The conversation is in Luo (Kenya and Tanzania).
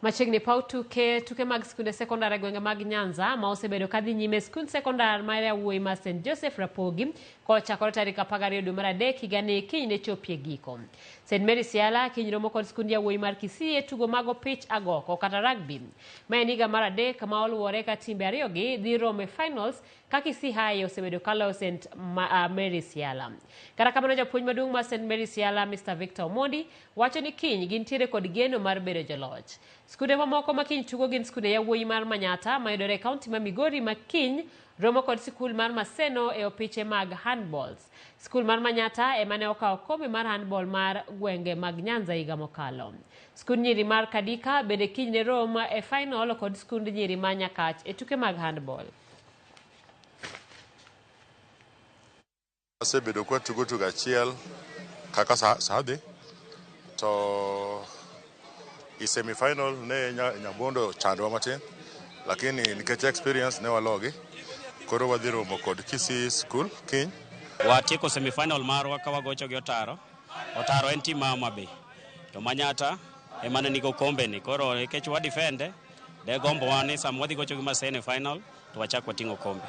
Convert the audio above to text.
Machiegni paw tuke tuke mag skunde sekondar e gwenge mag Nyanza ma osebedo kadhi nyime e skund sekondar mar yawuoyi mar St Joseph Rapogi kochakore tarik 12 dwe mar adek higani kiny ne chopie giko. St Mary Siala kiny romo kod skund yawuoyi mar Kisii e tugo mag opich agoko kata rugby. Ma en higa mar adek ma oluwore ka timbe ariyogi dhi romo e finals ka Kisii High osebedo kaloyo St Mary Siala. Kata kamano japuonj maduong' mar St Mary Siala Mr Victor Omondi wacho ni kiny gintiere kod geno mar bedo joloch. Skunde mamoko ma kiny tugo gin skunde yawuoyi mar Manyatta mayudore e kaunti ma Migori ma kiny romo kod sikul mar Maseno e opiche mag handballs. Sikul mar Manyatta ema ne okawo okombe mar handball mar gwenge mag Nyanza higa mokalo. Skund nyiri mar Kadika bende kiny ne rom e final kod skund nyiri ma Nyakach e tuke mag handball. Wasebedo kwa tugo tugo achiel kaka sa dhi to i semi final ne Nyabondo chandwa matin lakini nikech experience ne walogi koro wadhi romo kod Kisii School kiny. Watieko semi final marwa ka wagocho gi Otaro. Otaro en team ma Homa Bay to Manyatta ema ne nigi okombe ni koro nikech wa defend de gombowa ni sama wadhi gocho gi Maseno e final to wachak wating'o okombe.